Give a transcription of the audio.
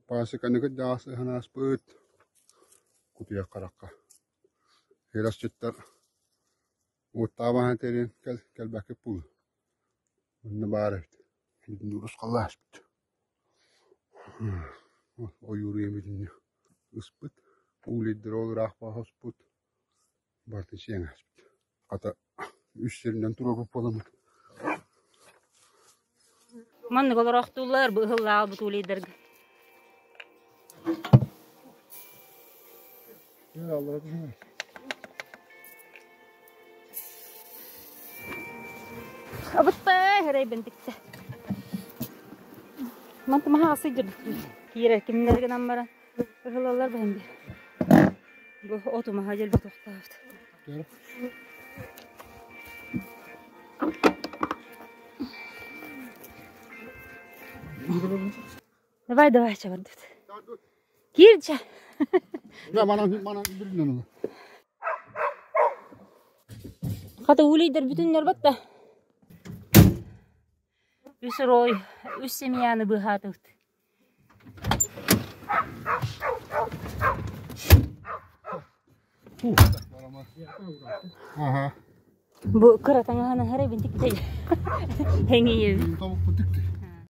Пасеканы кырдьаҕас ыһан ааспыт кутуйах харахха. Ырасчыттар уоттаабаһан тэрийэн кэлбэккит буолуо. Онно баар эбит. Бүтүннүү урусхаллааспыт. Ойуур ийэ бүтүннүү ыспыт. Улейдары ол ыраах баҕаспыт. Барыта сиэн ааспыт. Хата үс сиринэн туруорбут буоламмыт. Маннык олороохтууллар бу ыһыллаабыт улейдарга. Абытта эрэйбин тиктэ. Манты маһа сылдьар киирэр кимнэр гынан баран ыһылаллар баһын бир. Бу оту маһа дьэлбэ тохтообут. Давай, давай, чабардыт. Киирчэ. Хата улейдар бүтүннэр батта. Үс рой, үс семьяны быһаатыбыт. Бу кыра таҥаһын аһара бинтиктэй. Эҥийэбит.